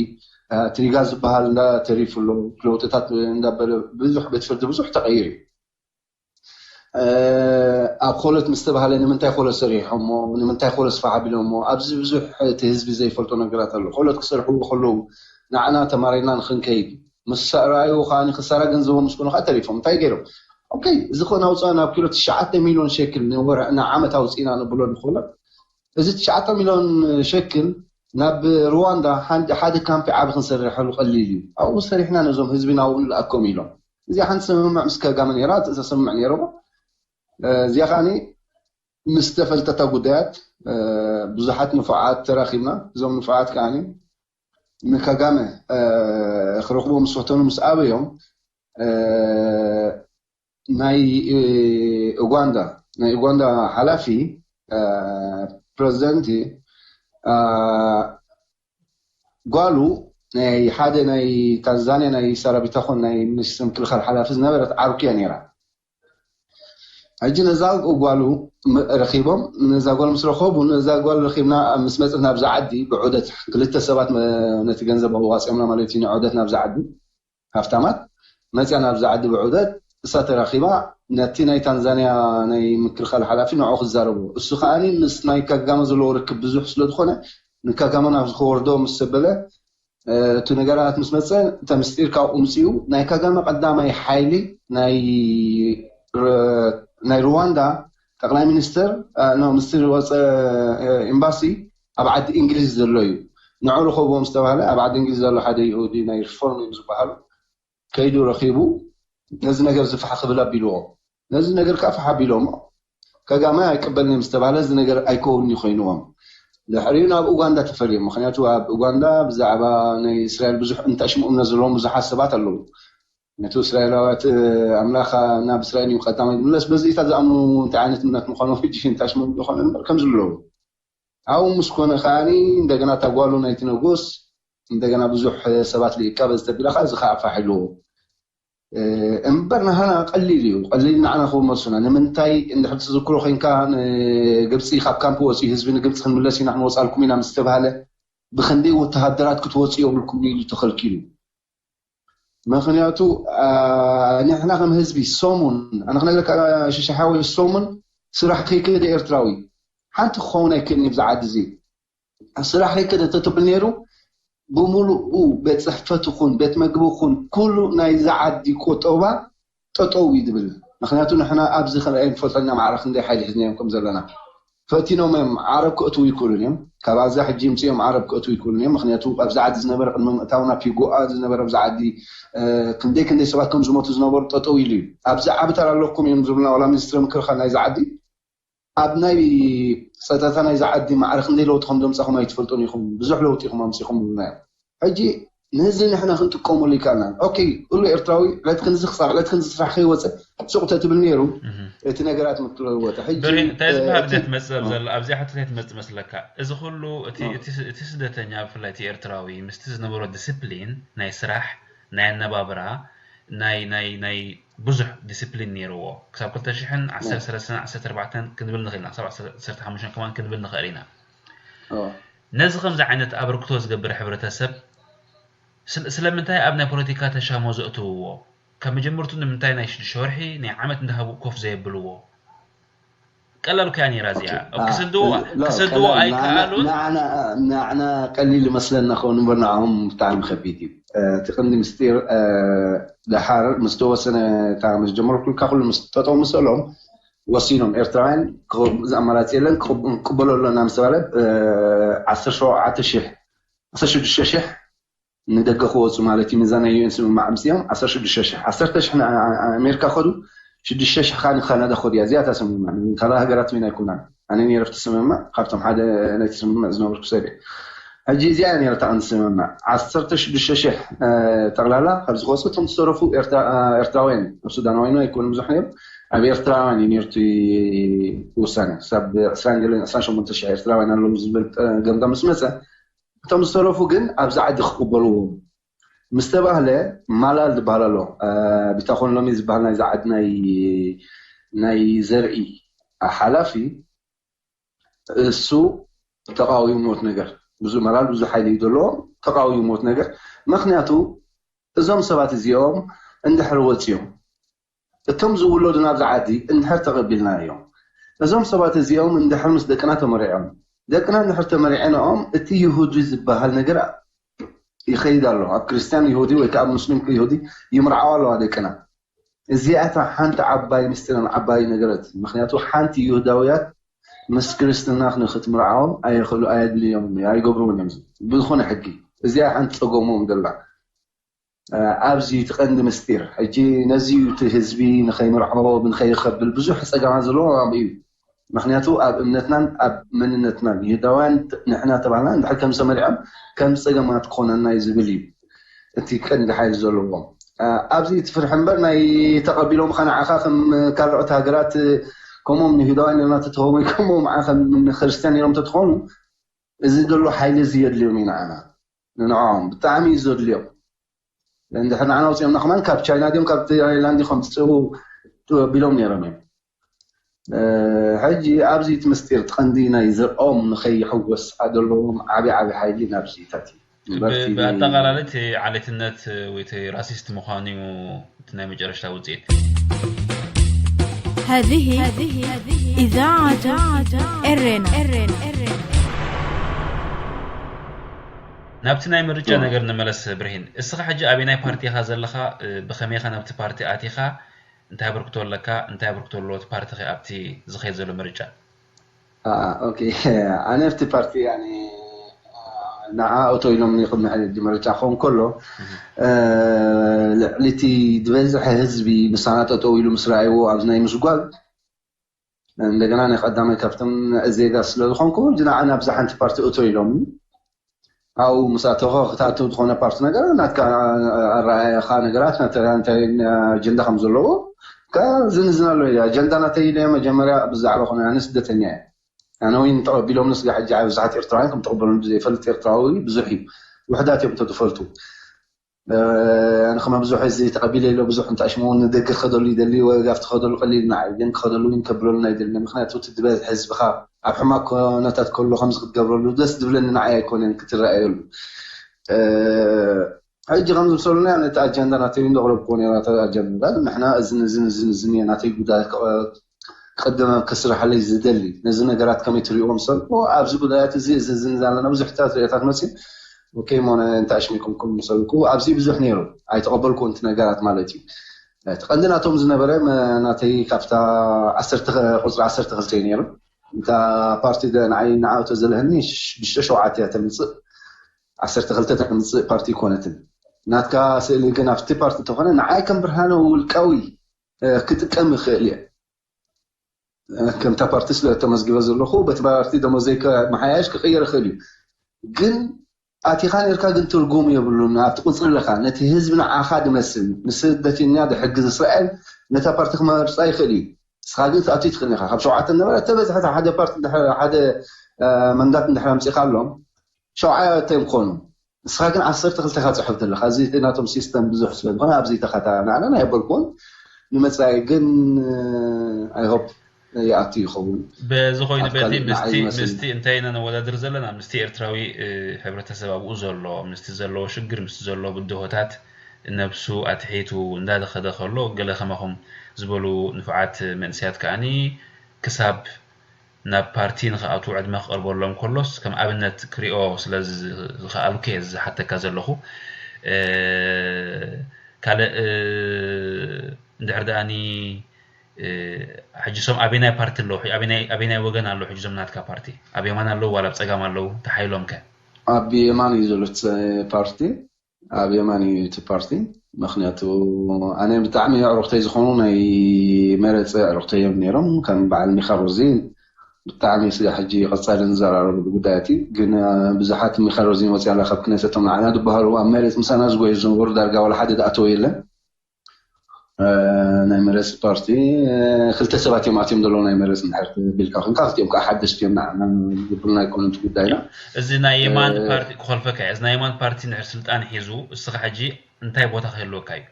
ትሪጋ ዝበሃል እንዳ ተሪፉ ኣሎ ለውጥታት እንዳበለ ብዙሕ ቤት ፍርዲ ብዙሕ ተቀይሩ እዩ። ኣብ ኮለት ምስ ተባሃለ ንምንታይ ኮለት ሰሪሖሞ ንምንታይ ኮለት ስፋሕ ኣቢሎሞ ኣብዚ ብዙሕ እቲ ህዝቢ ዘይፈልጦ ነገራት ኣሎ። ኮለት ክሰርሕዎ ከለዉ ንዓና ተማሪና ንክንከይድ ምስ ረኣዩ ከዓ ክሳራ ገንዘቦም ምስ ኮኑ ከዓ ተሪፎም እንታይ ገይሮም? ኦኬ እዚ ኮን ኣውፅኣ ናብ ኪሎ ትሽዓተ ሚሊዮን ሸክል ንወርሒ ንዓመት ኣውፅኢና ንብሎ ንኮለት እዚ ትሽዓተ ሚሊዮን ሸክል ናብ ሩዋንዳ ሓደ ካምፕ ዓቢ ክንሰርሐሉ ቀሊል እዩ። ኣብኡ ሰሪሕና ነዞም ህዝቢ ናብኡ ንልኣኮም ኢሎም። እዚኣ ሓንቲ ስምምዕ ምስ ከጋመ ነይራ፣ እቲ ስምምዕ ነይርዎ። እዚኣ ከዓኒ ምስ ተፈልጠታ ጉዳያት ብዙሓት ንፉዓት ተራኺብና። እዞም ንፉዓት ከዓኒ ንካጋመ ክረኽቦ ምስ ፈተኑ ምስ ኣበዮም ናይ ኡጋንዳ ናይ ኡጋንዳ ሓላፊ ፕረዚደንት ጓሉ ናይ ሓደ ናይ ታንዛንያ ናይ ሰራቢታ ኮን ናይ ሚኒስትሪ ምክልኻል ሓላፊ ዝነበረት ዓርኩ እያ ነይራ። ሕጂ ነዛ ጓሉ ረኺቦም ነዛ ጓል ምስ ረኸቡ ነዛ ጓል ረኺብና ምስ መፅእ ናብዛ ዓዲ ብዑደት ክልተ ሰባት ነቲ ገንዘብ ኣዋፂኦምና ማለት እዩ ንዑደት ናብዛ ዓዲ ሃፍታማት መፅያ ናብዛ ዓዲ ብዑደት እሳ ተራኺባ ነቲ ናይ ታንዛንያ ናይ ምክልኻል ሓላፊ ንዑ ክዛረቡ እሱ ከዓኒ ምስ ናይ ካጋመ ዘለዎ ርክብ ብዙሕ ስለዝኾነ ንካጋመ ናብ ዝከወርዶ ምስ ዘበለ እቲ ነገራት ምስ መፀ እተ ምስጢር ካብኡ ምፅኡ ናይ ካጋመ ቀዳማይ ሓይሊ ናይ ሩዋንዳ ጠቅላይ ሚኒስትር ምስጢር ወፀ ኤምባሲ ኣብ ዓዲ እንግሊዝ ዘሎ እዩ። ንዑ ርኸብዎም ዝተባሃለ ኣብ ዓዲ እንግሊዝ ዘሎ ሓደ ይሁዲ ናይ ሪፎርም እዮም ዝበሃሉ ከይዱ ረኺቡ ነዚ ነገር ዝፋሕ ክብል ኣቢልዎ ነዚ ነገር ከዓ ፋሕ ኣቢሎሞ ከጋመ ኣይቀበልን እዮም ዝተባሃለ እዚ ነገር ኣይከውን ኮይንዎም። ድሕሪኡ ናብ ኡጋንዳ ተፈልዮም። ምክንያቱ ኣብ ኡጋንዳ ብዛዕባ ናይ እስራኤል ብዙሕ እንተሽምኡ እምነት ዘለዎም ብዙሓት ሰባት ኣለዉ። ነቲ እስራኤላውያት ኣምላኻ ናብ እስራኤል እዩ ቀዳማይ ዝምለስ በዚ እታ ዝኣምኑ እንታይ ዓይነት እምነት ምዃኑ ሕጂ እንታሽምኡ ዝኾነ እምበር ከም ዝለዉ ኣብኡ ምስ ኮነ ከዓኒ እንደገና እታ ጓሉ ናይቲ ንጉስ እንደገና ብዙሕ ሰባት ልኢካ በዚ ተቢላ ከዓ እዚ ከዓ ፋሕ ኢልዎ እምበር ንሃና ቀሊል እዩ። ቀሊል ንዓና ክመሱና ንምንታይ እንድሕር ትዝክሮ ኮይንካ ንግብፂ ካብ ካምፕ ወፂኡ ህዝቢ ንግብፂ ክንምለስ ኢና ክንወፃልኩም ኢና ምስ ተባሃለ ብክንደይ ወተሃደራት ክትወፁ የብልኩም ኢሉ ተኸልኪሉ። ምክንያቱ ንሕና ከም ህዝቢ ሰሙን ኣነ ክነግረካ ሽሻሓወይ ሰሙን ስራሕ ከይከደ ኤርትራዊ ሓንቲ ክኸውን ኣይክእልን ብዚ ዓዲ እዚ ስራሕ ከይከደ ተትብል ነይሩ ብምሉኡ ቤት ፅሕፈት ይኹን ቤት መግቢ ይኹን ኩሉ ናይዚ ዓዲ ቆጠባ ጠጠው እዩ ዝብል። ምክንያቱ ንሕና ኣብዚ ክንርኣይ ንፈልጦ ኢና ማዕረ ክንደይ ሓይሊ ሒዝናዮም ከም ዘለና። ፈቲኖም እዮም ዓረብ ክእትዉ ይክእሉን እዮም። ካብ ኣዛ ሕጂ ይምፅኦም ዓረብ ክእትዉ ይክእሉን እዮም። ምክንያቱ ኣብዚ ዓዲ ዝነበረ ቅድሚ ምእታውና ፒጎኣ ዝነበረ ኣብዚ ዓዲ ክንደይ ክንደይ ሰባት ከም ዝሞቱ ዝነበሩ ጠጠው ኢሉ እዩ። ኣብዚ ዓቢ ተራ ኣለኩም እዮም ዝብሉና ዋላ ሚኒስትሪ ምክልኻል ናይዚ ዓዲ ኣብ ናይ ፀጥታ ናይዚ ዓዲ ማዕረ ክንደይ ለውጢ ከም ዘምፃኹም ኣይትፈልጡን ኢኹም፣ ብዙሕ ለውጢ ኢኹም ኣምፂኹም ይብሉና እዮም። ሕጂ ነዚ ንሕና ክንጥቀመሉ ይከኣልና። ኦኬ፣ ኩሉ ኤርትራዊ ዕለት ክንዚ ክሳብ ዕለት ክንዚ ስራሕ ከይወፀ ሱቕ ተትብል ነይሩ እቲ ነገራት ምትለወጠ። ሕጂ ብሬን፣ እንታይ ዝበሃል እንታይ ትመፅእ ኣብ ዘሎ ኣብዚኣ ሕቶ እንታይ ትመፅእ መስለካ? እዚ ኩሉ እቲ እቲ እቲ ስደተኛ ብፍላይ እቲ ኤርትራዊ ምስቲ ዝነበሮ ዲስፕሊን ናይ ስራሕ ናይ ኣነባብራ ናይ ናይ ናይ ብዙሕ ዲስፕሊን ነይርዎ ክሳብ ክልተ ሽሕን ዓሰርተ ሰለስተን ዓሰርተ ኣርባዕተን ክንብል ንኽእል ኢና ክሳብ ዓሰርተ ሓሙሽተን ከማን ክንብል ንኽእል ኢና ነዚ ከምዚ ዓይነት ኣበርክቶ ዝገብር ሕብረተሰብ ስለምንታይ ኣብ ናይ ፖለቲካ ተሻሞ ዘእትውዎ ካብ መጀመርቱ ንምንታይ ናይ ሽዱሽተ ወርሒ ናይ ዓመት እንዳሃቡ ኮፍ ዘየብልዎ ቀላል ኮያ ነይራ እዚኣ ክሰድዎ ኣይከኣሉን ንዓና ቀሊል መስለና ከውን እምበር ንዓኹም ብጣዕሚ ከቢድ እዩ እቲ ቅንዲ ምስጢር ደሓር ምስ ተወሰነ እታ ምስ ጀመርኩልካ ኩሉ ምስ ጠጠው ምሰሎም ወሲኖም ኤርትራውያን እዚ ኣማራፂ የለን ክቅበሎ ኣለና ምስ ተባለ ዓሰርተ ሸውዓተ ሽሕ ዓሰርተ ሽዱሽተ ሽሕ ንደገ ክወፁ ማለት እዩ ነዛ ናይ ዩኤን ስምምዕ ምስኦም ዓሰርተ ሽዱሽተ ሽሕ ዓሰርተ ሽሕ ንኣሜሪካ ከዱ ሽዱሽተ ሽሕ ከዓ ንካናዳ ከዱ እያ እዚኣ እታ ስምምዕ ካልእ ሃገራት ሜን ኣይኮናን ኣነ ነይረ ኣብቲ ስምምዕ ካብቶም ሓደ ናይቲ ስምምዕ ዝነበርኩ ሰብ እየ ሕጂ እዚኣ እያ ነርታ ቅንዲ ስምምዕ ዓሰርተ ሽዱሽተ ሽሕ ጠቕላላ ካብ ዝቆፁ እቶም ዝተረፉ ኤርትራውያን ኣብ ሱዳናውያን ኣይኮኑ ብዙሕ ነሩ ኣብ ኤርትራውያን እዩ ነርቱ ውሳነ ክሳብ ዕስራን ገለን ዕስራን ሸሞንተ ሽሕ ኤርትራውያን ኣለዉ ዝብል ገምጋ ምስ መፀ እቶም ዝተረፉ ግን ኣብዚ ዓዲ ክቅበልዎ ምስ ተባህለ ማላል ዝበሃል ኣሎ ቢታኾን ሎሚ ዝበሃል ናይዚ ዓዲ ናይ ዘርኢ ሓላፊ እሱ ተቃዊሞት ነገር ብዙ መላል ብዙ ሓይሊ እዩ ዘለዎ ተቃዊሞት ነገር ምክንያቱ እዞም ሰባት እዚኦም እንድሕር ወፂኦም እቶም ዝውለዱ ናብዚ ዓዲ እንድሕር ተቀቢልና እዮም እዞም ሰባት እዚኦም እንድሕር ምስ ደቅና ተመሪዖም ደቅና እንድሕር ተመሪዐንኦም እቲ ይሁዲ ዝበሃል ነገር ይኸይድ ኣሎ ኣብ ክርስቲያን ይሁዲ ወይ ከዓ ኣብ ሙስሊም ይሁዲ ይምርዓው ኣለዋ ደቅና እዚኣታ ሓንቲ ዓባይ ምስጢርን ዓባይ ነገረት ምክንያቱ ሓንቲ ይሁዳውያት ምስ ክርስትና ንክትምርዓዎም ኣይኽእሉ ኣየድልዮም ኣይገብርውን እዮም ብዝኾነ ሕጊ እዚኣ ሓንቲ ፀገሞም ደላ ኣብዚ ትቐንዲ ምስጢር ሕጂ ነዚ እቲ ህዝቢ ንኸይምርዖ ንኸይኸብል ብዙሕ ፀገማት ዘለዎ ኣብኡ እዩ ምክንያቱ ኣብ እምነትናን ኣብ መንነትናን ይሁዳውያን ንሕና ተባህልና እንድሕር ከም ተመሪዖም ከም ፀገማት ክኾነና እዩ ዝብል እዩ እቲ ቀንዲ ሓይሊ ዘለዎም ኣብዚ እቲ ፍርሒ እምበር ናይ ተቐቢሎም ኸ ንዓኻ ከም ካልኦት ሃገራት ከምኦም ንይሁዳውያን ነርና ተትኸውን ወይ ከምኦም ከም ንክርስትያን ነሮም ተትኾኑ እዚ ዘሎ ሓይሊ እዚ የድልዮም እዩ ንዓና ንንዕኦም ብጣዕሚ እዩ ዘድልዮም እንድሕር ንዓና ውፅኦምና ከማን ካብ ቻይና ድዮም ካብ ታይላንድ ከምፅኡ ቢሎም ነይሮም እዮም ሕጂ ኣብዚ እቲ ምስጢር እቲ ቀንዲ ናይ ዘኦም ንኸይሕወስ ዘለዎም ዓብዪ ዓብዪ ሓይሊ ናብዚታት እዩ ብኣጠቓላሊ እቲ ዓሌትነት ወይ እቲ ራሲስት ምዃኑ እዩ እቲ ናይ መጨረሽታ ውፅኢት هذه إذاعة إرينا ናብቲ ናይ ምርጫ ነገር ንመለስ ብርሂን እስኻ ሕጂ ኣበይ ናይ ፓርቲ ኢኻ ዘለኻ ብኸመይኻ ናብቲ ፓርቲ ኣቲኻ እንታይ ኣበርክቶ ኣለካ እንታይ ኣበርክቶ ኣለዎ እቲ ፓርቲ ኣብቲ ዝኸይድ ዘሎ ምርጫ ኦኬ ኣነ ኣብቲ ፓርቲ ንዓ እቶ ኢሎም ቅድሚ ሕጂ ምርጫ ክኸውን ከሎ ልዕሊ እቲ ዝበዝሐ ህዝቢ ምሳና ጠጠው ኢሉ ምስ ረኣይዎ ኣብዚ ናይ ምስጓግ እንደገና ናይ ቀዳማይ ካብቶም ዜጋ ስለ ዝኾንኩ ንዓ ናብዛ ሓንቲ ፓርቲ እቶ ኢሎም ኣብኡ ምስ ኣተኹ ክትኣትው ዝኾነ ፓርቲ ነገር ናትካ ኣረኣእያኻ ነገራት እንታይ ኣጀንዳ ከም ዘለዎ ዝንዝን ኣሎ ኣጀንዳ ናተይ ኢለ መጀመርያ ብዛዕባ ኮነ ኣነ ስደተኛ እየ ኣነ እውን ተቐቢሎም ንስጋ ሕጂ ኣብ ብዙሓት ኤርትራውያን ከም ተቐበሉን ብዘይፈልጥ ኤርትራዊ ብዙሕ እዩ ውሕዳት እዮም ተትፈልጡ ንኸመብዝሑ እዚ ተቐቢለ ኢሎ ብዙሕ እንተኣሽሙ እውን ንደገ ክኸደሉ ይደሊ ወይ ጋፍ ትኸደሉ ቀሊል ንዓይ ግን ክኸደሉ እውን ከብለሉ ናይ ደሊ ምክንያቱ እቲ ዝበዝሕ ህዝብኻ ኣብ ሕማቅ ኮነታት ከሎ ከምዚ ክትገብረሉ ደስ ዝብለኒ ንዓይ ኣይኮነን ክትረኣየሉ ሕጂ ከም ዝምሰሉና ነቲ ኣጀንዳ ናተይ እንደቕረብኩዎ ነራ ኣጀንዳ ንሕና እዝን እዝን እዝን እዝን እየ ናተይ ጉዳይ ክቐደመ ክስርሓለይ ዝደሊ ነዚ ነገራት ከመይ ትሪእዎም ሰብ ኣብዚ ጉዳያት እዚ እዚ ዝን ዘለና ብዙሕታት ርእታት መፅእ ኦኬ ሞ እንታይ ኣሽሚኩም ኩም ምሰልኩ ኣብዚ ብዙሕ ነይሩ ኣይተቐበልኩ እንቲ ነገራት ማለት እዩ እቲ ቀንዲ ናቶም ዝነበረ ናተይ ካብታ ቁፅሪ ዓሰርተ ክልተ እዩ ነይሩ እታ ፓርቲ ንዓይ ንዓወተ ዘለህኒ ሽዱሽተ ሸውዓተ እያ ተምፅእ ዓሰርተ ክልተ ተምፅእ ፓርቲ ይኮነትን ናትካ ስእሊ ግን ኣብቲ ፓርቲ እንተኾነ ንዓይ ከም ብርሃነ ውልቃዊ ክጥቀም ይኽእል እየ ከምታ ፓርቲ ስለ ተመዝግበ ዘለኹ በቲ ፓርቲ ደሞዘይ መሓያሽ ክቅየር ይኽእል እዩ ግን ኣቲኻ ነርካ ግን ትርጉም የብሉን ኣብቲ ቁፅሪ ኣለካ ነቲ ህዝቢ ንዓኻ ድመስል ንስደተኛ ድሕግዝ እስራኤል ነታ ፓርቲ ክመርፃ ይኽእል እዩ ንስኻ ግን ክትኣቱ ትኽእል ኢኻ ካብ ሸውዓተ ነበረ እተበዝሐ ሓደ ፓርቲ ሓደ መንዳት እንድሕር ኣምፂእካ ኣሎም ሸውዓተ እዮም ክኾኑ ንስኻ ግን ዓሰርተ ክልተ ኢኻ ፅሑፍ ዘለኻ እዚ ናቶም ሲስተም ብዙሕ ስለ ዝኾነ ኣብዚ ተኸታ ንዓና ናይ በልኩን ንመፃኢ ግን ኣይሆፕ ይኣቱ ይኸውን በዚ ኮይኑ በዚ ምስቲ እንታይ ኢና ነወዳድር ዘለና ምስቲ ኤርትራዊ ሕብረተሰብ ኣብኡ ዘሎ ምስቲ ዘለዎ ሽግር ምስቲ ዘሎ ብድሆታት ነብሱ ኣትሒቱ እንዳደኸደ ከሎ ገለ ከማኹም ዝበሉ ንፉዓት መንእሰያት ከኣኒ ክሳብ ናብ ፓርቲ ንክኣትዉ ዕድመ ክቐርበሎም ከሎስ ከም ኣብነት ክሪኦ ስለ ዝኸኣልኩ እየ ዝሓተካ ዘለኹ ካልእ እንድሕር ደኣኒ ሕጂ ሶም ኣበይ ናይ ፓርቲ ኣለዉ ኣበይ ናይ ወገን ኣለዉ ሕጂ ዞም ናትካ ፓርቲ ኣብ የማን ኣለዉ ዋላ ኣብ ፀጋም ኣለዉ ተሓይሎም ከ ኣብ የማን እዩ ዘሎ ፓርቲ ኣብ የማን እዩ እቲ ፓርቲ ምክንያቱ ኣነ ብጣዕሚ ኣዕሩክተይ ዝኾኑ ናይ መረፂ ኣዕሩክተይ እዮም ነይሮም ከም በዓል ሚካ ሮዚ ብጣዕሚ ስጋ ሕጂ ቀፃሊ ንዘራረበሉ ጉዳያት እዩ። ግን ብዙሓት ሚካሮዚን ወፅያ ካብ ክነሰቶም ንዓና ዝበሃሉ ኣብ መሬት ምሳና ዝጎዩ ዝነበሩ ዳርጋ ዋላ ሓደ ዝኣተወ የለን። ናይ መረፂ ፓርቲ ክልተ ሰባት እዮም ኣትዮም ዘለዉ። ናይ መረፂ እንድሕር ቢልካ ኮንካ ክልቲኦም ከዓ ሓደሽቲ እዮም ንዓና ዝብሉና ኣይኮኑን እቲ ጉዳይና። እዚ ናይ የማን ፓርቲ ክኾልፈካ እያ። እዚ ናይ የማን ፓርቲ እንድሕር ስልጣን ሒዙ እስኻ ሕጂ እንታይ ቦታ ክህልወካ እዩ?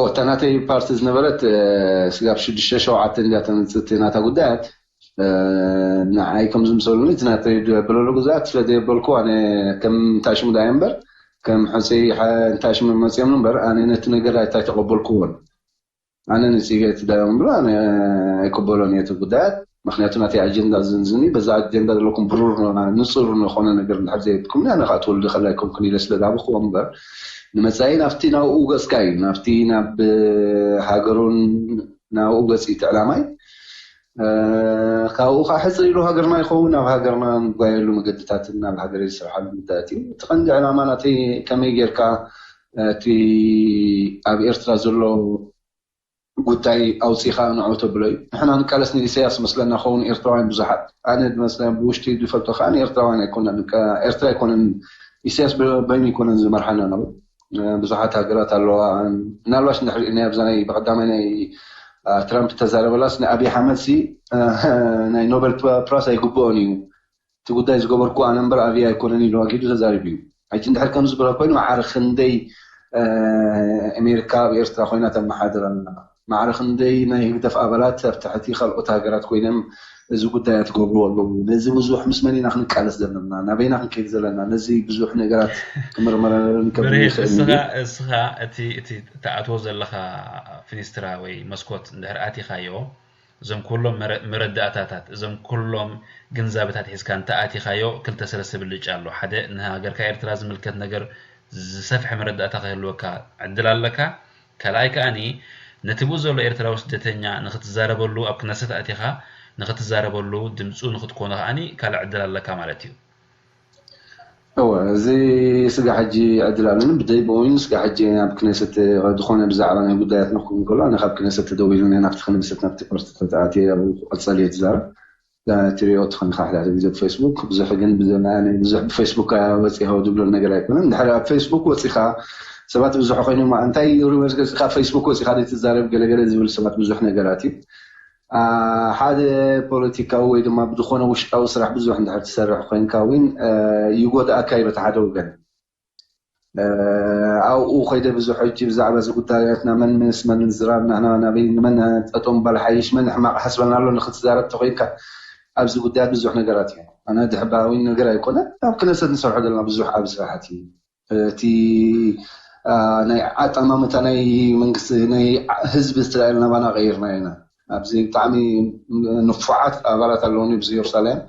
እታ ናተይ ፓርቲ ዝነበረት ስጋብ ሽዱሽተ ሸውዓተ እንዲያ ተመፅእ ናታ ጉዳያት ንዓይ ከም ዝምሰሉኒ እቲ ናተይ ዘበለሉ ግዛት ስለ ዘየበልኩ ኣነ ከም እንታይ ሽሙ ዳየ እምበር ከም ሕፀይ እንታይ ሽሙ መፅኦም እምበር ኣነ ነቲ ነገር ኣይታይ ተቐበልኩዎን። ኣነ ንፅገ እቲ ዳዮም እምበር ኣነ ኣይቀበሎን እየ እቲ ጉዳያት። ምክንያቱ ናተይ ኣጀንዳ ዝንዝኒ በዛ ኣጀንዳ ዘለኩም ብሩር ንፁር ንኾነ ነገር እንድሕር ዘይብኩም ኣነ ከዓ ትወልዲ ከላይ ኮንኩን ኢለ ስለ ዝሃብኩዎ እምበር ንመፃኢ ናብቲ ናብኡ ገፅካ እዩ ናብቲ ናብ ሃገሩን ናብኡ ገፂ እቲ ዕላማይ ካብኡ ከዓ ሕፅር ኢሉ ሃገርና ይኸውን ናብ ሃገርና ንጓየሉ መገድታትን ናብ ሃገር ዝስርሓሉ ጉዳያት እዩ። እቲ ቀንዲ ዕላማ ናተይ ከመይ ጌርካ እቲ ኣብ ኤርትራ ዘሎ ጉዳይ ኣውፂኻ ንዑ ተብሎ እዩ። ንሕና ንቃለስ ንኢሳያስ መስለና ኸውን ኤርትራውያን ብዙሓት ኣነ ዝመስለ ብውሽጢ ዝፈልጦ ከዓ ንኤርትራውያን ኣይኮነን ኤርትራ ኣይኮነን ኢሳያስ በይኑ ኣይኮነን ዝመርሓና ነው። ብዙሓት ሃገራት ኣለዋ። ምናልባሽ እንድሕር ናይ ኣብዛ ናይ ብቀዳማይ ናይ ትራምፕ ተዛረበላስ ንኣብይ ሓመድ ሲ ናይ ኖበል ፕራስ ኣይግብኦን እዩ እቲ ጉዳይ ዝገበርኩ ኣነ እምበር ኣብይ ኣይኮነን ኢሉ ኣጊዱ ተዛሪቡ እዩ። ሕጂ እንድሕር ከም ዝበሎ ኮይኑ ማዕረ ክንደይ ኣሜሪካ ኣብ ኤርትራ ኮይና ተመሓድር ኣላ። ማዕረ ክንደይ ናይ ህግደፍ ኣባላት ኣብ ትሕቲ ካልኦት ሃገራት ኮይኖም እዚ ጉዳይ ኣትገብርዎ ኣለዉ። ነዚ ብዙሕ ምስ መን ኢና ክንቃለስ ዘለና? ናበይና ክንከይድ ዘለና? ነዚ ብዙሕ ነገራት ክምርመረን ከብል ብርሂን ይኽእል እስኻ እዩ። እስኻ እቲ እቲ ትኣትዎ ዘለኻ ፊኒስትራ ወይ መስኮት እንድሕር ኣቲኻዮ እዞም ኩሎም መረ- መረዳእታታት እዞም ኩሎም ግንዛበታት ሒዝካ እንተኣቲኻዮ ክልተ ሰለስተ ብልጫ ኣሎ። ሓደ ንሃገርካ ኤርትራ ዝምልከት ነገር ዝሰፍሐ መረዳእታ ክህልወካ ዕድል ኣለካ። ካልኣይ ከኣኒ ነቲ ብኡ ዘሎ ኤርትራዊ ስደተኛ ንክትዛረበሉ ኣብ ክነሰት ኣቲኻ ንክትዛረበሉ ድምፁ ንክትኮኖ ከኣኒ ካልእ ዕድል ኣለካ ማለት እዩ። እወ እዚ ስጋ ሕጂ ዕድል ኣለኒ ብደይ ብኦይን ስጋ ሕጂ ናብ ክነሰት ዝኾነ ብዛዕባ ናይ ጉዳያት ንክውን ከሎ ኣነ ካብ ክነሰት ተደዊሉኒ ናብቲ ክነሰት ናብቲ ፓርቲታት ኣትየ ኣብኡ ክቐፀል እየ ትዛረብ ትሪኦ ትኾንካ ሓደ ግዜ ብፌስቡክ ብዙሕ ግን ብዙሕ ብፌስቡክ ወፂኻ ዝብሎ ነገር ኣይኮነን ድሕሪ ኣብ ፌስቡክ ወፂኻ ሰባት ብዙሕ ኮይኖም እንታይ ሪቨርስ ገፅካ ፌስቡክ ወፂኻ ትዛረብ ገለገለ ዝብል ሰባት ብዙሕ ነገራት እዩ ሓደ ፖለቲካዊ ወይ ድማ ብዝኾነ ውሽጣዊ ስራሕ ብዙሕ እንድሕር ትሰርሕ ኮይንካ እውን ይጎድኣካ እዩ በቲ ሓደ ወገን ኣብኡ ከይደ ብዙሕ ሕጂ ብዛዕባ እዚ ጉዳያትና መን ምስ መን ዝራብ ናህና ናበይ ንመን ጠጠው ምባል ሓይሽ መን ሕማቕ ሓስበና ኣሎ ንክትዛረብ ተኮይንካ ኣብዚ ጉዳያት ብዙሕ ነገራት እዩ ኣነ ድሕባዊ ነገር ኣይኮነ ኣብ ክነሰት ንሰርሖ ዘለና ብዙሕ ዓብ ስራሓት እዩ እቲ ናይ ኣጠማምታ ናይ መንግስቲ ናይ ህዝቢ እስራኤል ናባና ቀይርና ኢና ኣብዚ ብጣዕሚ ንፉዓት ኣባላት ኣለውኒ ኣብዚ ኢየሩሳሌም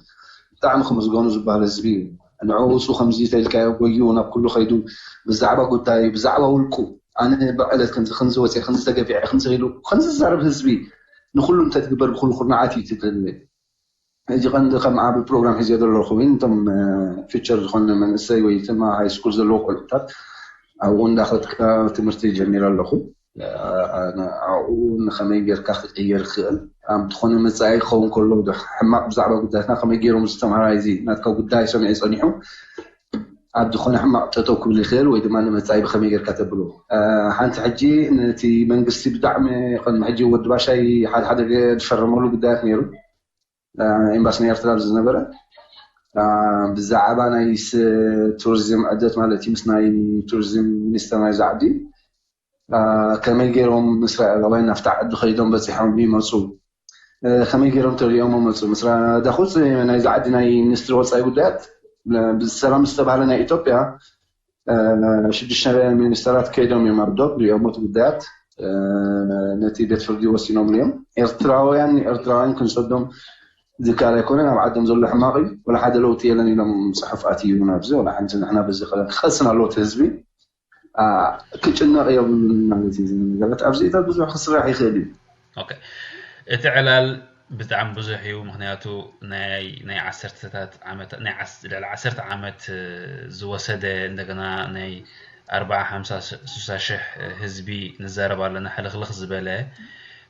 ብጣዕሚ ክምስገኑ ዝበሃል ህዝቢ እዩ ንዕኡ እሱ ከምዚ ተልካዮ ጎዩ ናብ ኩሉ ከይዱ ብዛዕባ ጉዳይ ብዛዕባ ውልቁ ኣነ ብዕለት ከምዚ ከምዚ ወፅየ ከምዚ ተገፊዐ ከምዚ ኢሉ ከምዚ ዝዛረብ ህዝቢ ንኩሉ እንተትግበር ብኩሉ ኩርናዓት እዩ ትብል ሕጂ ቀንዲ ከም ዓቢ ፕሮግራም ሒዘ ዘለኹ እቶም ፊቸር ዝኾነ መንእሰይ ወይ ድማ ሃይ ስኩል ዘለዉ ቆልዑታት ኣብኡ እንዳኸድካ ትምህርቲ ጀሚረ ኣለኹ ኣብኡ ንኸመይ ጌርካ ክቅየር ይኽእል ኣብ ዝኾነ መፃኢ ክኸውን ከሎ ሕማቅ ብዛዕባ ጉዳያትና ከመይ ገይሮም ዝተምሃራይ እዚ ናትካ ጉዳይ ሰሚዐ ፀኒሑ ኣብ ዝኾነ ሕማቕ ጠጠው ክብል ይኽእል ወይ ድማ ንመፃኢ ብኸመይ ጌርካ ተብሎ ሓንቲ ሕጂ ነቲ መንግስቲ ብጣዕሚ ቅድሚ ሕጂ ወዲ ባሻይ ሓደ ሓደ ዝፈረመሉ ጉዳያት ነይሩ ኤምባሲ ናይ ኤርትራ ዝነበረ ብዛዕባ ናይ ቱሪዝም ዕደት ማለት እዩ ምስ ናይ ቱሪዝም ሚኒስተር ናይ ዝዓዲ ከመይ ገይሮም እስራኤላውያን ናብታ ዓዲ ከይዶም በፂሖም ይመፁ ከመይ ገይሮም ተሪኦም መፁ ምስ ዳኹፅ ናይ ዝዓዲ ናይ ሚኒስትሪ ወፃኢ ጉዳያት ብሰላም ዝተባሃለ ናይ ኢትዮጵያ ሽዱሽተ ሚኒስተራት ከይዶም እዮም ኣብ ዶብ ሪኦም እቲ ጉዳያት ነቲ ቤት ፍርዲ ወሲኖም እዮም ኤርትራውያን ንኤርትራውያን ክንሰዶም ዝከኣል ኣይኮነን ኣብ ዓዶም ዘሎ ሕማቕ እዩ ወላ ሓደ ለውጢ የለን ኢሎም ፅሑፍ ኣትዩ ናብዚ ወላ ሓንቲ ንሕና በዚ ክኸስን ኣለዎ እቲ ህዝቢ ክጭነቕ የብሉን ማለት እዩ ነገራት ኣብዚታት ብዙሕ ክስራሕ ይኽእል እዩ እቲ ዕላል ብጣዕሚ ብዙሕ እዩ ምክንያቱ ናይ ዓሰርተታት ዓመት ናይ ልዕሊ ዓሰርተ ዓመት ዝወሰደ እንደገና ናይ ኣርባዓ ሓምሳ ስሳ ሽሕ ህዝቢ ንዛረብ ኣለና ሕልኽልኽ ዝበለ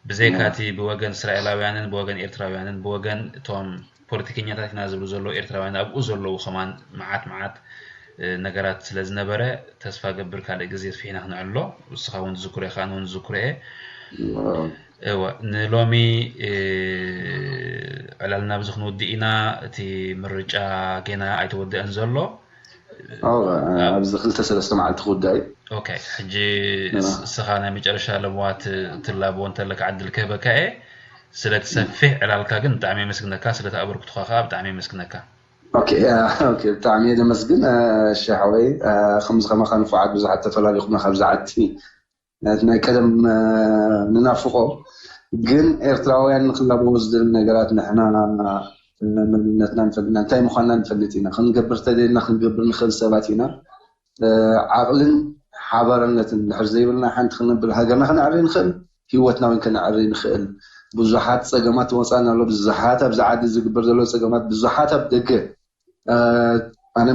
ብዘይካ እቲ ብወገን እስራኤላውያንን ብወገን ኤርትራውያንን ብወገን እቶም ፖለቲከኛታት ኢና ዝብሉ ዘለዉ ኤርትራውያን ኣብኡ ዘለዉ ከማን መዓት መዓት ነገራት ስለ ዝነበረ ተስፋ ገብር ካልእ ግዜ ስፊሕና ክነዕሎ። ንስኻ እውን ዝዝክሮ ኢኻ፣ ኣነ እውን ዝዝክሮ እየ። እወ፣ ንሎሚ ዕላልና ኣብዚ ክንውድእ ኢና። እቲ ምርጫ ጌና ኣይተወደአን ዘሎ። ኣብዚ ክልተ ሰለስተ መዓልቲ ክውዳእ እዩ። ኦኬ፣ ሕጂ እስኻ ናይ መጨረሻ ለምዋት ትላቦ እንተለካ ዕድል ክህበካ እየ። ስለቲ ሰፊሕ ዕላልካ ግን ብጣዕሚ የመስግነካ፣ ስለቲ ኣበርክቶኻ ከዓ ብጣዕሚ የመስግነካ። ኦኬ፣ ኦኬ፣ ብጣዕሚ እየ ዘመስግን። እሺ ሓወይ፣ ከምዚ ከማኻ ንፉዓት ብዙሓት ተፈላሊኹምና ካብዚ ዓዲ። ናይ ቀደም ንናፍቆ ግን ኤርትራውያን ንክላበዎ ዝደሊ ነገራት ንሕና መንነትና ንፈልጥና እንታይ ምኳንና ንፈልጥ ኢና። ክንገብር ተደልና ክንገብር ንኽእል ሰባት ኢና። ዓቕልን ሓባርነትን ድሕር ዘይብልና ሓንቲ ክንብል ሃገርና ክነዕሪ ንኽእል፣ ህይወትና እውን ክነዕሪ ንኽእል። ብዙሓት ፀገማት ትወፃና ኣሎ። ብዙሓት ኣብዚ ዓዲ ዝግበር ዘሎ ፀገማት ብዙሓት ኣብ ደገ ኣነ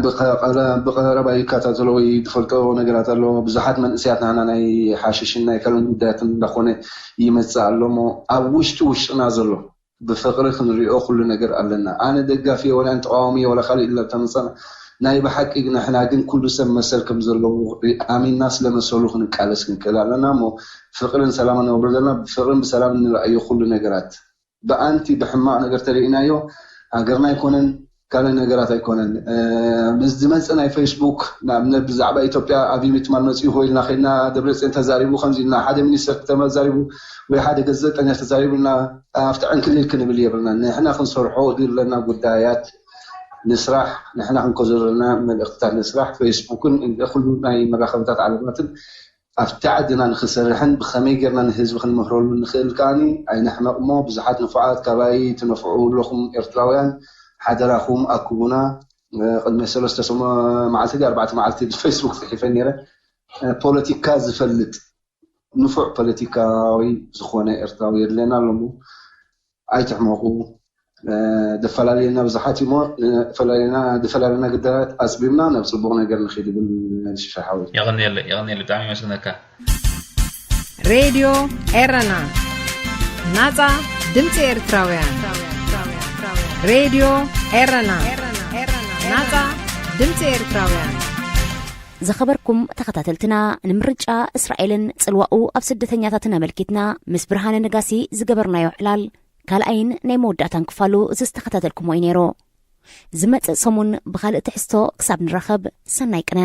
ብቀረባ ይከታተሎ ወይ ዝፈልጦ ነገራት ኣሎ። ብዙሓት መንእሰያት ናና ናይ ሓሽሽን ናይ ካልኦን ጉዳያትን እንዳኾነ ይመጽእ ኣሎ። እሞ ኣብ ውሽጢ ውሽጥና ዘሎ ብፍቅሪ ክንሪኦ ኩሉ ነገር ኣለና። ኣነ ደጋፊ ወላ ተቃዋሚ ወላ ካልእ ኢልና ተመጸና ናይ ብሓቂ ንሕና ግን ኩሉ ሰብ መሰል ከም ዘለዎ ኣሚንና ስለመሰሉ ክንቃለስ ክንክእል ኣለና። እሞ ፍቅርን ሰላምን ነብር ዘለና ብፍቅርን ብሰላም ንረኣዮ ኩሉ ነገራት ብኣንቲ ብሕማቕ ነገር ተሪኢናዮ ሃገርና ኣይኮነን ካልእ ነገራት ኣይኮነን። ምስ ዝመፀ ናይ ፌስቡክ ንኣብነት ብዛዕባ ኢትዮጵያ ኣብይ ትማል መፂኡ ኢልና ከይድና ደብረፅዮን ተዛሪቡ ከምዚ ኢልና ሓደ ሚኒስተር ተዛሪቡ ወይ ሓደ ገዘጠኛ ተዛሪቡልና ኣብቲ ዕንክሊል ክንብል የብልና። ንሕና ክንሰርሖ ዝብለና ጉዳያት ንስራሕ፣ ንሕና ክንከዘለና መልእክትታት ንስራሕ። ፌስቡክን ኩሉ ናይ መራኸብታት ዓለማትን ኣብቲ ዓድና ንክሰርሕን ብኸመይ ጌርና ንህዝቢ ክንምህረሉ ንኽእል ከዓኒ ኣይንሕመቕ እሞ ብዙሓት ንፉዓት ካባይ ትነፍዑ ኣለኹም ኤርትራውያን ሓደራኹም ኣክቡና። ቅድሚ ሰለስተ ሰሙ- መዓልቲ ድዩ ኣርባዕተ መዓልቲ ብፌስቡክ ፅሒፈ ነይረ። ፖለቲካ ዝፈልጥ ንፉዕ ፖለቲካዊ ዝኾነ ኤርትራዊ የድልየና ኣሎ እሞ ኣይትሕመቑ። ደፈላለየና ብዙሓት እሞ ደፈላለየና ግዳያት ኣፅቢብና ናብ ፅቡቕ ነገር ንኽድ ብል ሽሻሓዊ የቐንየለ የቐንየለ ብጣዕሚ ይመስግነካ። ሬድዮ ኤረና ናጻ ድምፂ ኤርትራውያን። ሬድዮ ኤረና ናጻ ድምፂ ኤርትራውያን። ዝኸበርኩም ተኸታተልትና፣ ንምርጫ እስራኤልን ጽልዋኡ ኣብ ስደተኛታትን ኣመልኪትና ምስ ብርሃነ ነጋሲ ዝገበርናዮ ዕላል ካልኣይን ናይ መወዳእታን ክፋሉ ዝተኸታተልኩሞ እዩ ነይሩ። ዝመጽእ ሰሙን ብኻልእ ትሕዝቶ ክሳብ ንራኸብ፣ ሰናይ ቅነ።